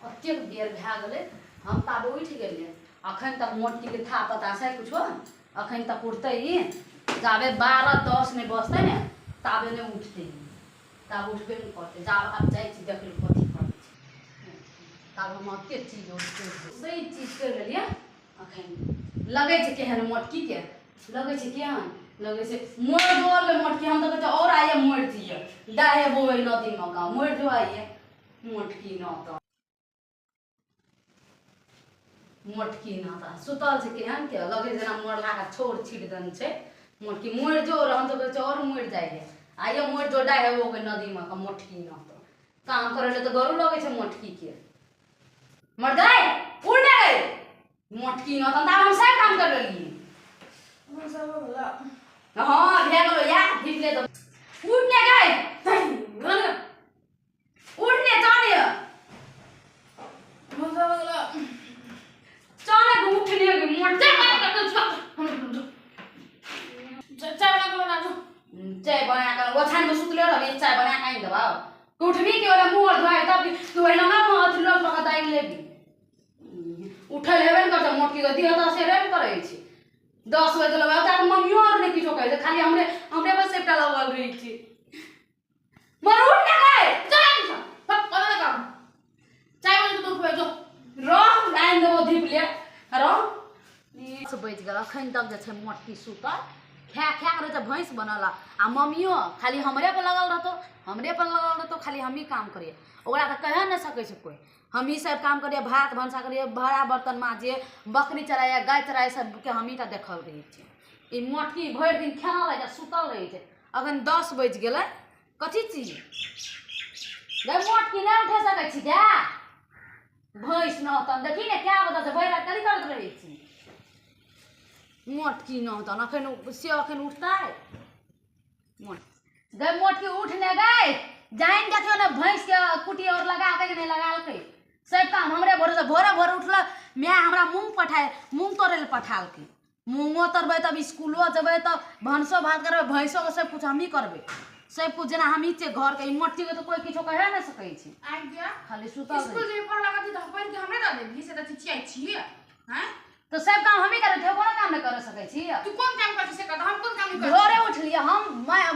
ओतेक बेर भए गेलै, हम तऽ आब उठि गेलियै। अखन तक मोटकीके था पता छै कुछो? अखन तक उठतै ई? जाबे 12:10 नहि बजतै ने ताबे नहि उठतै ई, ताबे उठबे नहि करतै। जाब आब जाइ छी, देख लियौ कथी करै छै। ताबे हम ओतेक चीज सही चीज करि लेलियै। अखन लगै छै केहन मोटकीके, लगै छै केहन लगै छै मरि जो गे मोटकी। हम तऽ कहै छियै आओर आइए मरि जइए, डाहे बोबै नदीमे का मरि जो आइए मोटकी। न तऽ मोटकी न तऽ सुतल छै केहन के लगै जेना मरला के छोड़ छीट देने छै। मोटकी मरि जो, हम तऽ कहै छियै आओर मरि जाइए आइए, मरि जो डाहे बोबै नदीमे का मोटकी। न तऽ काम करै लए तऽ गरू लगै छै मोटकी के। मर गए, उड़ ने गए मोटकी। न तऽ हम सब काम कर लेलियै। हाँ, भए गेलो या धीप ले तऽ उठ ने गए, उठ ने, चल चल उठ ने गए मोट। चाय बना कऽ ओछानमे सुतले रहबी, चाय बना कऽ आनि देबौ। उठबी के ओला मुँह धोए तब तू एना मुँह अथी लग पकड़ दागि लेबी। उठल हेबे ने करतै मोटकी के, दिह तऽ सेरे ने करै छै। 10 बजे लगै ओतऽ मम्मियो आर नहि किछो कहै छै, खाली हमरे हमरे बस एकटा लगल रहै छै। मर उठ ने गए, चल चाय बना तो उठबै जो। रह, आनि देबो, धीप ले रह। बचि गेल। अखन तक जे छै मोटकी सुतल खा खा के रहै छै भैंस बनल। आ मम्मियो खाली हमरे पर लगल रहतौ, हमरे पर लगल रहतौ, खाली हमही काम करियै। ओकरा तऽ कहि नहि सकै छै कोइ। हमही सब काम करियै, भात भनसा करियै, भाड़ा बर्तन माजियै, बकरी चराइयै, गाय चराइयै, सबके हमही टा देखल रहै छियै। ई मोटकी भरि दिन खेलल रहै छै, सुतल रहै छै। अखन 10 बजि गेलै। कथी चीज गै मोटकी, नहि उठा सकै छी गे भैंस न तन? देखी ने क्या बता छै, भरि राति कथी करैत रहै छी मोटकी? न तन अखन से अखन उठतै मोट गै? मोटकी उठ ने गै, जानि देखियौ ने भैंस के कुटी और लगालकै कि नहि लगालकै। सब काम हमरे भरोसे। भोरे भोरे उठल माय हमरा मूँग पठाय, मूँग तोड़ै लए पठालकै। मूँगो तोड़बै तब स्कूलो जेबै, तब भनसो भात करबै, भैंसोके सब कुछ हमही करबै, सब कुछ जेना हमही छियै घरके। ई मोटकीके तऽ कोइ किछो कहे नहि सकै छै, खाली सुतल। स्कूल जे पढ़ लागत तऽ पढ़ के हमरे दऽ देबही, से तऽ चिचियाइ छी हैं। तऽ सब काम हमही करै छियै, कोनो काम नहि कर सकै छी। तू कोन काम करै छी से कह, हम कोन काम नहि करै? भोरे उठलियै हम,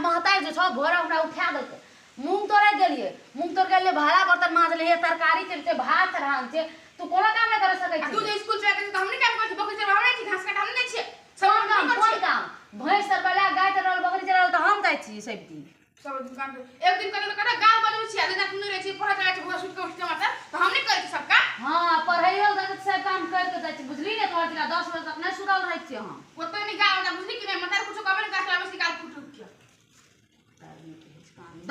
महतारी जे छौ भोरे हमरा उठा देलकै। मूँग तोड़ै गेलियै, मूँग तोड़ गेलियै, भाड़ा बर्तन माजलियै, तरकारी चढ़िते, भात चढ़ान छै। तू कोनो काम नहि कर सकै छी। तू जे स्कूल चला तऽ हम नहि काम करै छी? बकरी चरबै हम नहि छी? घास काट हम नहि छियै? सब काम कोन काम? भैंस चरबै लए, गाय चरबै, बकरी चरबै तऽ हम जाइ छी सब दिन। सब दिन काम एक दिन करे करे गाल बजबै छी, आ दिन राति नहि रहै छी, पढ़ै जाइ छी, भोर सुति के उठि के तऽ हम नहि करै छी सब काम? हाँ, पढ़ैयो जाइ छी, सब काम करि के जाइ छी। बुझली ने, तोहर जिला 10 बजे तक नहि सुतल रहै छियै हम। ओते नहि गाल बजा, बुझली कि नहि? मतलब कुछो कहबै ने, गाछ चलाबै छी गाल फुट उठ के।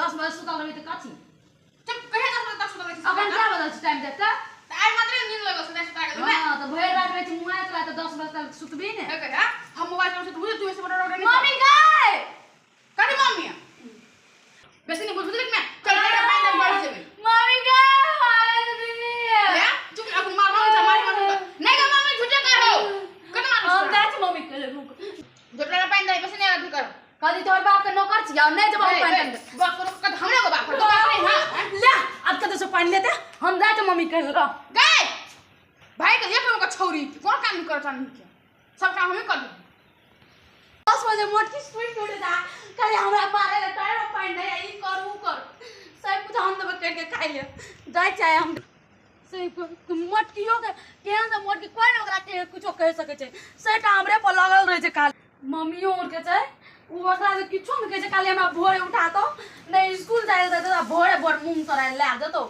10 बजे सुतल रहबै तऽ कथी? चुप, कहिया 10 बजे तक सुतल रहै छी? अखन क्या बजल छै टाइम देखते? तऽ आइ मात्रे नींद लगल छै, सुता गेल। हाँ, तऽ भरि राति रहै छी मोबाइल चला, तऽ 10 बजे तक सुतबी ने? हम मोबाइल चलाबै छी तऽ बुझ तू ऐसे बड़ा बड़ा। मम्मी गए। कथी मम्मी? बेसी नहि बुझली ने, चल चल पानि दे, बढ़ जेबै। मम्मी गए, मारे दीदी। हे चुप, अब मार मार मार मार नहीं गे मम्मी, झूठे कहो, कत मार? हम जाइ छी मम्मी के, रुक। झूठे पानि दे, बेसी नहि अथी कर। कहली तोहर बाप के नौकर छियै, नहि जेबौ पानि दे। बाप करो कत हमरे को बाप तो बाप नहीं। हां ले, अब कत से पानि लेते? हम जाइ छी मम्मी के, रह गए भाई के। एक का छौरी कोन काम नहीं करत के, सब काम हमें कर दे। 10 बजे मोटकी सुति उठे था, कहली हमरा मारे ले टायर पानि नहीं, ई कर ऊ कर, सब कुछ हम देबै करि के खाइ ले। जाइ चाहे हम से मोटकियो के केहन से मोटकी, कोइ ने ओकरा के कुछो कहि सकै छै, सबटा हमरे पर लगल रहै छै खाली। मम्मियो आरके छै, ओ ओकरा से किछो नहि कहै छै, खाली हमरा भोरे उठा दो नहि स्कूल जाइ लए देतौ, भोरे भोर मूँग तोड़ै लए जेतौ,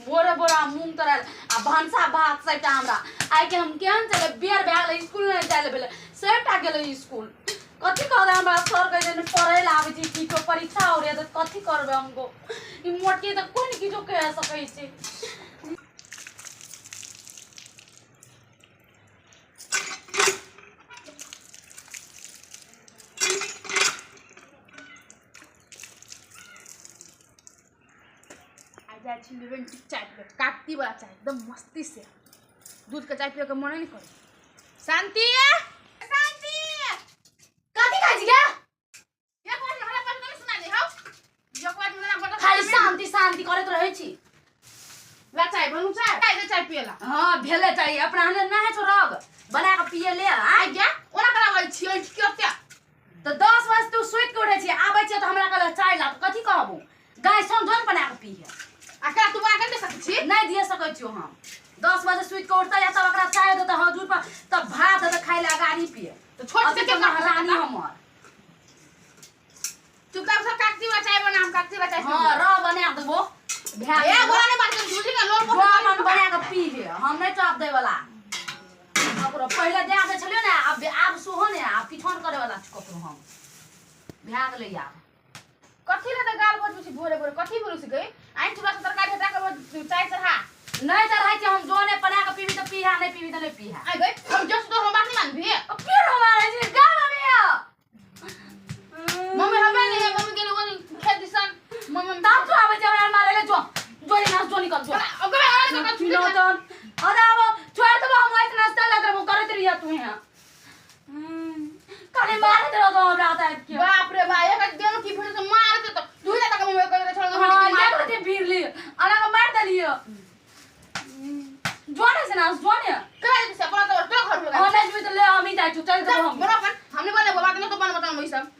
भोरे भोरे मूँग तोड़ै आ भनसा भात सबटा हमरा। आइ के हम केहन छलै, बेर भए गेलै, स्कूल नहि जाइ लए भेलै, सबटा गेलै स्कूल। कथी कहबै हमरा? सर कहै छै पढ़ै लए आबै छी, किछो परीक्षा हो रहै तऽ कथी करबै हम गो? ई मोटकी तऽ कोइ ने किछो कहि सकै छै। आ जाइ छी लिवेंटिक चाय पिए, काटती वाला चाय, एकदम मस्ती से। दूध के चाय पिए के मन नहीं करे। शांति, शांति। कथी खाइ छी गे? एक बार हमरा पास नहीं सुना दे हौ, एक बार हमरा बड़ा। खाली शांति शांति करैत रहै छी। ला चाय बनू। चाय चाय दे, चाय पियला। हाँ भेले चाही अपना हने ना है छो रग बना के पिए ले आ। आ गया ओना कराबै छियै के ओते। तऽ 10 बजे तू सुति के उठै छी, आबै छियै तऽ हमरा कहलक चाय ला, तऽ कथी कहबू? गाय सन जोन बना के पीहे। आ केना तू बना के दे सकै छी? नहि दिए सकै छियौ हम। 10 बजे सुति के उठतै आ तब ओकरा चाय देतै हजूर पर, तब भात देतै खाय लए गाड़ी पिए। तऽ छोट अभी से तऽ के महारानी हमर। चुपचाप से कागजी वाला चाय बना, हम कागजी वाला चाय हाँ रह बना देबो। भए ए गेल। बोला नहीं बात कर झूठी का लोल जो मन बना के पीहे, हम नहि चाप दै वाला। ककरो पहिले दए दै छलियौ ने, आब आब सेहो ने, आब किछो नहि करे वाला छी ककरो हम। भए गेलै आब। कथी ले तऽ गाल बजबै छी भोरे भोरे, कथी बोलू छी गई? आइन चूल्हा से तरकारी हटा के चाय चढ़ा। नहि चढ़ाइ छी हम, जोने बना के पीबी तऽ पीहा, नहि पीबी तऽ नहि पीहा। आइ गई हम जस तो हम बात नहीं मानबी। फिर हमारे जी गाल अभी मम्मी हबे नहीं है, मम्मी गेल वो खेत दिसन मम्मी तब जो आबै छै हमरा मारै ले, जो जो ना जो निकल जो। ओकरा आर कका छुली नो तन अरे अब छोड़ देबो हम, ऐसे नाश्ता लग रहबो करैत रहिया तू यहाँ। खाली मारैत रहतो हमरा आता के। बाप रे भाई एक देन की फिर से मारते तो दुई तक मम्मी कह छोड़ दो। हां ये कहते भीड़ ली अना के मार देलियो। जो ने से ना जो ने कह दे से अपना तो तो घर लगा। हां नहीं तो ले हम ही जाइ छु, चल देबो हम। बराबर हमने बने बात नहीं तो बन बताऊं वही सब।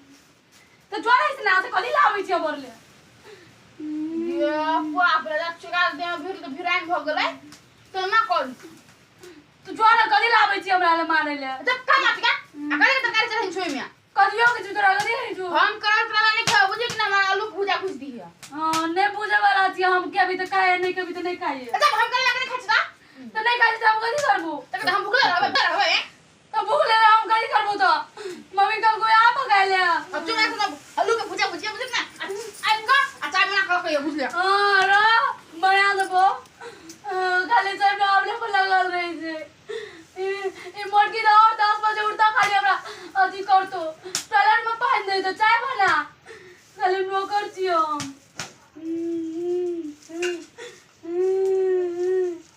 तो जो ने से ना से कथी लाबै छी हमर ले? ये बाप रे चुका दे भीड़ तो भिराइन भ गेलै तो ना कर। तू जो ने कथी लाबै छी हमरा ले मारै ले? जब काम आती का आ करे तरकारी चढ़ै छोई में कदियो के तोरा कथी है जो हम करल तोरा नहीं खाओ बुझे कि ना हमरा आलू भुजा भुज दी है। हां नहीं बुझे वाला छी हम, के अभी तो खाए नहीं, कभी तो नहीं खाइए। जब हम करे लगे खाइ छी तो नहीं खाइ छी हम कथी करबो? त हम भूखले रहबै रहबै। तो भूखले रह हम कथी करबो? तो मम्मी कल कोई आ पकाए ले। अब चुका से तो आलू के भुजा भुजिया बुझे ना आइ का आ चाय बना के रखिए बुझले। हां र बना देबो। खाली सब आवले पर लगल रही छे। ई मोटकी तो और 10 बजे उठता खाली हमरा अथी करतो।